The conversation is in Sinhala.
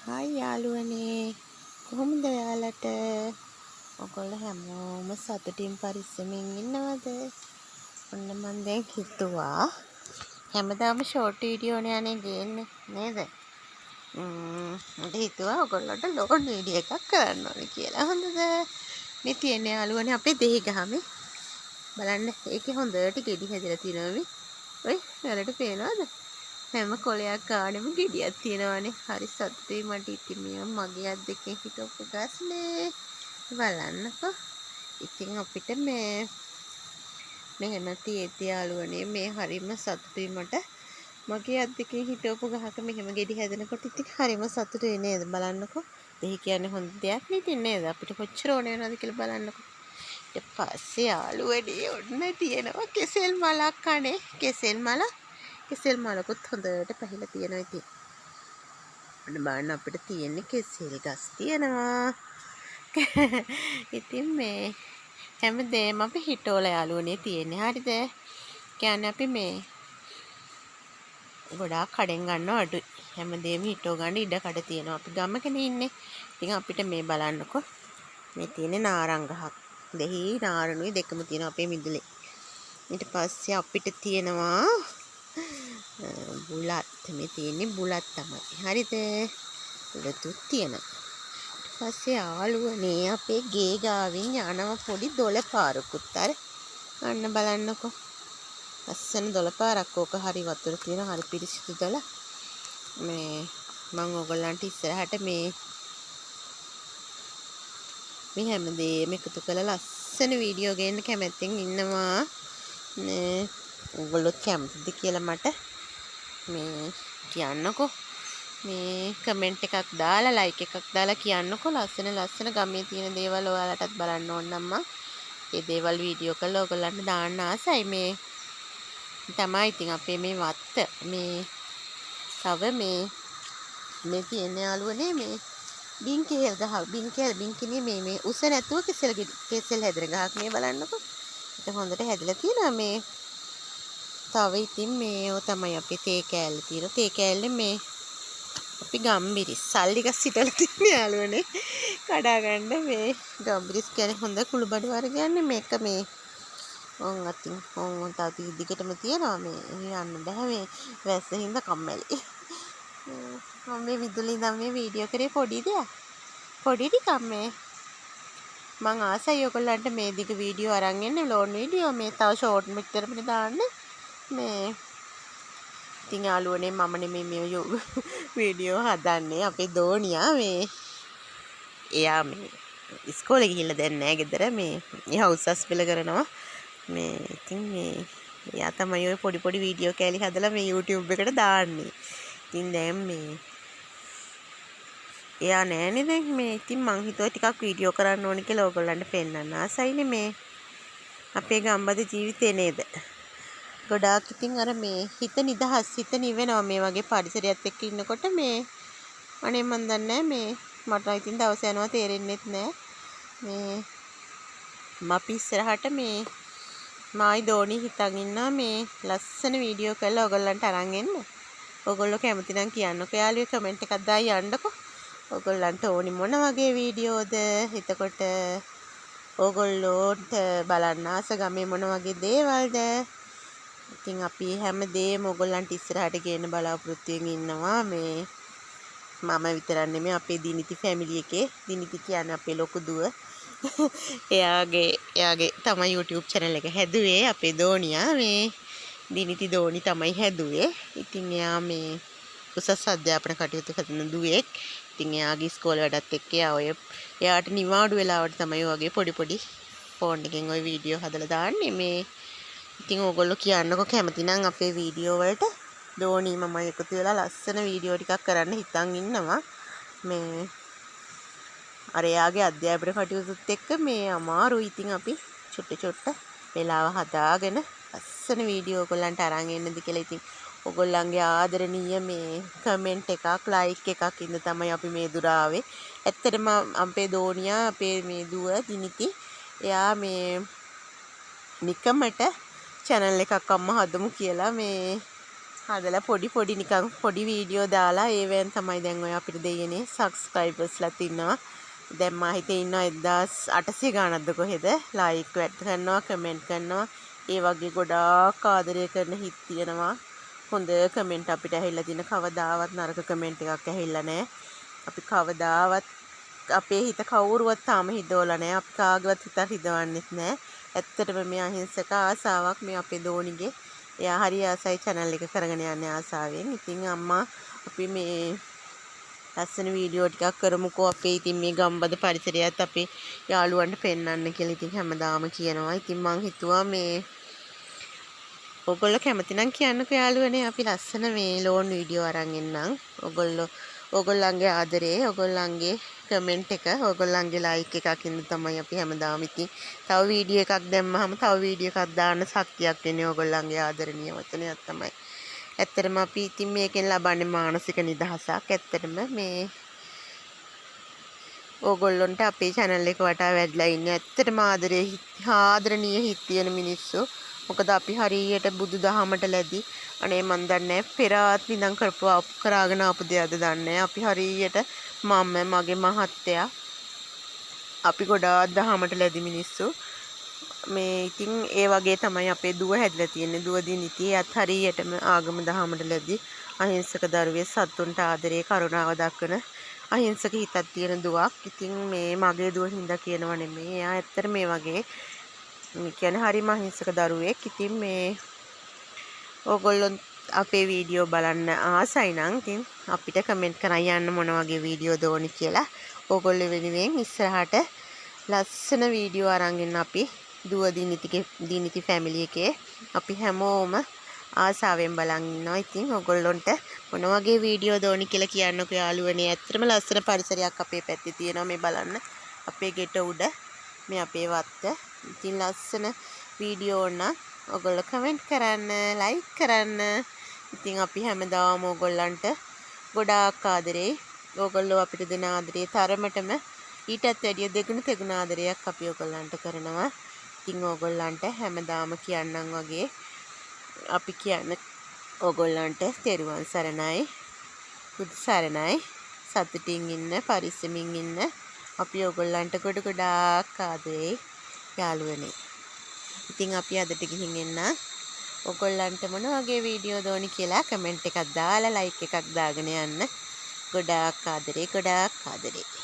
හායි යාළුවනේ, කොහොමද ඔයාලට? ඔයගොල්ලෝ හැමෝම සතුටින් පරිස්සමින් ඉන්නවද? ඔන්න මං දැන් හිතුවා හැමදාම ෂෝට් වීඩියෝ නේ අනේ ගේන්නේ නේද? මට හිතුවා ඔයගොල්ලන්ට ලෝන් වීඩියෝ එකක් කරන්න ඕනේ කියලා. හොඳද? මේ තියෙන යාළුවනේ අපේ දෙහි ගහමේ. බලන්න ඒකේ හොඳට ගෙඩි හැදලා තියෙනවා මේ. ඔය ඔයාලට පේනවද? හැම කොළයක් ගානෙම ගෙඩියක් තියෙනවානේ. හරි සතුටුයි මට. ඉතින් මේවා මගේ අත් දෙකෙන් හිටවපු ගස්නේ. බලන්නකෝ. ඉතින් අපිට මේ මෙහෙම තියෙද්දි යාළුවනේ මේ හරිම සතුටුයි මට. මගේ අත් දෙකෙන් හිටවපු ගහක මෙහෙම ගෙඩි හැදෙනකොට ඉතින් හරිම සතුටුයි නේද? බලන්නකෝ. දෙහි කියන්නේ හොඳ දෙයක් නේ ඉතින් නේද? අපිට කොච්චර ඕන වෙනවද කියලා බලන්නකෝ. ඊට පස්සේ යාළුවනේ ඔන්න තියෙනවා කෙසෙල් මලක් අනේ. කෙසෙල් මල කෙසෙල් මලකුත් හොඳට පැහිලා තියෙනවා ඉතින්. ඔන්න බලන්න අපිට තියෙන්නේ කෙසෙල් ගස් තියෙනවා. ඉතින් මේ හැමදේම අපි හිටෝල යාළුවනේ තියෙන්නේ. හරිද? කියන්නේ අපි මේ ගොඩාක් කඩෙන් ගන්නව අඩුයි. හැමදේම හිටෝ ගන්න ඉඩ කඩ තියෙනවා. අපි ගමකනේ ඉන්නේ. ඉතින් අපිට මේ බලන්නකෝ. මේ තියෙන්නේ නාරං ගහක්. දෙහි නාරණුයි දෙකම තියෙනවා අපේ මිදුලේ. ඊට පස්සේ අපිට තියෙනවා බුලත්. මේ තියෙන්නේ බුලත් තමයි. හරිද? බුලතුත් තියෙනවා. ඊට පස්සේ යාළුවනේ අපේ ගේ ගාවින් යනවා පොඩි දොළ පාරකුත් අර. අන්න බලන්නකෝ. ලස්සන දොළ පාරක්. ඕක හරි වතුර තියෙන හරි පිරිසිදු දොළ. මේ මං ඔයගොල්ලන්ට ඉස්සරහට මේ මේ හැමදේම එකතු කරලා ලස්සන වීඩියෝ ගේන්න කැමැත්තෙන් ඉන්නවා. මේ ඔයගොල්ලොත් කැමතිද කියලා මට මේ කියන්නකෝ. මේ කමෙන්ට් එකක් දාලා ලයික් එකක් දාලා කියන්නකෝ. ලස්සන ලස්සන ගමේ තියෙන දේවල් ඔයාලටත් බලන්න ඕන නම් මං ඒ දේවල් වීඩියෝ කරලා ඔයගොල්ලන්ට දාන්න ආසයි. මේ තමයි ඉතින් අපේ මේ වත්ත. මේ තව මේ මේ තියෙන යාළුවනේ මේ බින් කෙහෙල් ගහ. බින් කෙහෙල් බින් කිනේ මේ මේ උස නැතුව කෙසෙල් කෙසෙල් හැදෙන ගහක් මේ බලන්නකෝ. ඒක හොඳට හැදිලා තියෙනවා මේ. තව ඉතින් මේ ඔය තමයි අපේ තේ කෑල්ල තියෙන. තේ කෑල්ලේ මේ අපි ගම්බිරිස් සල්ලි ගස් හිටලා තියෙන යාළුවනේ කඩා ගන්න. මේ ගම්බිරිස් කියන්නේ හොඳ කුළුබඩු වර්ගයන්නේ. මේක මේ ඔන් අතින් ඔන් තව දිගටම තියෙනවා. මේ යන්න බෑ මේ වැස්ස හින්දා කම්මැලි. මම මේ විදුලි ඉඳන් මේ වීඩියෝ කරේ පොඩි දෙයක්. පොඩි ටිකක් මේ මං ආසයි ඔයගොල්ලන්ට මේ දිග වීඩියෝ අරන් එන්න ලෝන් වීඩියෝ. මේ තව ෂෝට් මෙච්චරමනේ දාන්නේ. මේ ඉතින් යාළුවනේ මම නෙමෙයි මේ වීඩියෝ හදන්නේ, අපේ දෝනියා. මේ එයා මේ ඉස්කෝලේ ගිහිල්ලා දැන් නෑ ගෙදර. මේ එයා උසස් පෙළ කරනවා. මේ ඉතින් මේ එයා තමයි ඔය පොඩි පොඩි වීඩියෝ කෑලි හදලා මේ YouTube එකට දාන්නේ. ඉතින් දැන් මේ එයා නෑනේ දැන්. මේ ඉතින් මං හිතුවා ටිකක් වීඩියෝ කරන්න ඕනි කියලා ඕගොල්ලන්ට පෙන්නන්න. ආසයිනේ මේ අපේ ගම්බද ජීවිතේ නේද? ගොඩාක් ඉතින් අර මේ හිත නිදහස්, හිත නිවෙනවා මේ වගේ පරිසරයත් එක්ක ඉන්නකොට. මේ අනේ මං දන්නේ මේ මට ඉතින් දවස යනවා තේරෙන්නෙත් නෑ. මේ අපි ඉස්සරහට මේ මායි දෝනි හිතන් ඉන්නවා මේ ලස්සන වීඩියෝ කරලා ඔයගොල්ලන්ට අරන් එන්න. ඔයගොල්ලෝ කැමති නම් කියන්නකෝ යාළුවෝ, කමෙන්ට් එකක් දාලා යන්නකෝ. ඔයගොල්ලන්ට ඕනි මොන වගේ වීඩියෝද? එතකොට ඕගොල්ලෝට බලන්න ආස ගමේ මොන වගේ දේවල්ද? ඉතින් අපි හැමදේම ඔයගොල්ලන්ට ඉස්සරහට ගේන්න බලාපොරොත්තු වෙමින් ඉන්නවා. මේ මම විතරක් නෙමෙයි, අපේ දිනිති ෆැමිලි එකේ. දිනිති කියන්නේ අපේ ලොකු දුව. එයාගේ එයාගේ තමයි YouTube channel එක හැදුවේ අපේ දෝනියා. මේ දිනිති දෝනි තමයි හැදුවේ. ඉතින් එයා මේ උසස් අධ්‍යාපන කටයුතු කරන දුවෙක්. ඉතින් එයාගේ ඉස්කෝලේ වැඩත් එක්ක එයා ඔය එයාට නිවාඩු වෙලාවට තමයි ඔය වගේ පොඩි පොඩි ෆෝන් එකෙන් ඔය වීඩියෝ හදලා දාන්නේ. මේ ඉතින් ඕගොල්ලෝ කියන්නකෝ කැමති නම් අපේ වීඩියෝ වලට දෝනි මමයි එකතු වෙලා ලස්සන වීඩියෝ ටිකක් කරන්න හිතන් ඉන්නවා. මේ අර එයාගේ අධ්‍යාපන කටයුතුත් එක්ක මේ අමාරුයි. ඉතින් අපි චුට්ට චුට්ට වෙලාව හදාගෙන ලස්සන වීඩියෝ ඔයගොල්ලන්ට අරන් එන්නද කියලා. ඉතින් ඔයගොල්ලන්ගේ ආදරණීය මේ කමෙන්ට් එකක් ලයික් එකක් ඉඳ තමයි අපි මේ දුර ආවේ. ඇත්තටම අපේ දෝනියා, අපේ මේ දුව දිනිති, එයා මේ නිකමට චැනල් එකක් අම්මා හදමු කියලා මේ හදලා පොඩි පොඩි නිකන් පොඩි වීඩියෝ දාලා ඒවෙන් තමයි දැන් ඔය අපිට දෙයනේ සබ්ස්ක්‍රයිබර්ස්ලාත් ඉන්නවා. දැන් මා හිතේ ඉන්නවා 1800 ගාණක්ද කොහෙද, ලයික් වැඩ කරනවා, කමෙන්ට් කරනවා. ඒ වගේ ගොඩාක් ආදරය කරන හිත් තියෙනවා. හොඳ කමෙන්ට් අපිට ඇහිලා තියෙන, කවදාවත් නරක කමෙන්ට් එකක් ඇහිලා නැහැ. අපි කවදාවත් අපේ හිත කවුරුවත් තාම හිතවලා නැහැ. අපි කාගේවත් හිතක් හිතවන්නෙත් නැහැ. ඇත්තටම මේ අහිංසක ආසාවක් මේ අපේ දෝනිගේ. එයා හරි ආසයි චැනල් එක කරගෙන යන්නේ ආසාවෙන්. ඉතින් අම්මා අපි මේ ලස්සන වීඩියෝ ටිකක් කරමුකෝ අපේ ඉතින් මේ ගම්බද පරිසරයත් අපේ යාළුවන්ට පෙන්වන්න කියලා ඉතින් හැමදාම කියනවා. ඉතින් මං හිතුවා මේ ඔයගොල්ලෝ කැමති නම් කියන්නකෝ යාළුවනේ, අපි ලස්සන මේ ලෝන් වීඩියෝ අරන් එන්නම්. ඔයගොල්ලෝ ඔයගොල්ලන්ගේ ආදරේ, ඔයගොල්ලන්ගේ කමෙන්ට් එක, ඔයගොල්ලන්ගේ ලයික් එකක් හින්දා තමයි අපි හැමදාම ඉතින් තව වීඩියෝ එකක් දැම්මහම තව වීඩියෝ එකක් දාන්න ශක්තියක් එන්නේ ඔයගොල්ලන්ගේ ආදරණීය වචනයක් තමයි. ඇත්තටම අපි ඉතින් මේකෙන් ලබන්නේ මානසික නිදහසක්. ඇත්තටම මේ ඕගොල්ලොන්ට අපේ චැනල් එක වටා වැඩිලා ඉන්නේ ඇත්තටම ආදරේ ආදරණීය හිත් තියෙන මිනිස්සු. මොකද අපි හරියට බුදු දහමට ලැබි, අනේ මන් දන්නේ පෙර ආත්මෙ ඉඳන් කරපු කරාගෙන ආපු දෙයක්ද දන්නේ. අපි හරියට මම මගේ මහත්තයා අපි ගොඩාක් දහමට ලැබි මිනිස්සු. මේ ඉතින් ඒ වගේ තමයි අපේ දුව හැදිලා තියෙන්නේ. දුව දිනිති එයත් හරියටම ආගම දහමට ලැබි අහිංසක දරුවෙක්, සත්තුන්ට ආදරේ කරුණාව දක්වන අහිංසක හිතක් තියෙන දුවක්. ඉතින් මේ මගේ දුව හින්දා කියනව නෙමෙයි. එයා ඇත්තට මේ වගේ මේ කියන්නේ හරිම අහිංසක දරුවෙක්. ඉතින් මේ ඕගොල්ලෝ අපේ වීඩියෝ බලන්න ආසයි නම් ඉතින් අපිට කමෙන්ට් කරන් යන්න මොන වගේ වීඩියෝද ඕනි කියලා. ඕගොල්ලෝ වෙනුවෙන් ඉස්සරහට ලස්සන වීඩියෝ අරන් එන්න අපි දුව දිනිතිගේ දිනිති ෆැමිලි එකේ අපි හැමෝම ආසාවෙන් බලන් ඉන්නවා. ඉතින් ඔයගොල්ලොන්ට මොන වගේ වීඩියෝද ඕනි කියලා කියන්නකෝ යාළුවනේ. ඇත්තටම ලස්සන පරිසරයක් අපේ පැත්තේ තියෙනවා. මේ බලන්න අපේ ගෙට උඩ මේ අපේ වත්ත. ඉතින් ලස්සන වීඩියෝ ඕන නම් ඔයගොල්ලෝ කමෙන්ට් කරන්න, ලයික් කරන්න. ඉතින් අපි හැමදාම ඔයගොල්ලන්ට ගොඩාක් ආදරේ. ඔයගොල්ලෝ අපිට දෙන ආදරේ තරමටම ඊටත් වැඩිය දෙගුණ තෙගුණ ආදරයක් අපි ඔයගොල්ලන්ට කරනවා. ඉතින් ඕගොල්ලන්ට හැමදාම කියන්නම් වගේ අපි කියන්න ඕගොල්ලන්ට තෙරුවන් සරණයි, බුදු සරණයි. සතුටින් ඉන්න, පරිස්සමින් ඉන්න. අපි ඕගොල්ලන්ට ගොඩ ගොඩාක් ආදරේ යාළුවනේ. ඉතින් අපි අදට ගිහින් එන්න. ඔයගොල්ලන්ට මොන වගේ වීඩියෝද ඕනි කියලා කමෙන්ට් එකක් දාලා ලයික් එකක් දාගෙන යන්න. ගොඩාක් ආදරේ, ගොඩාක් ආදරේ.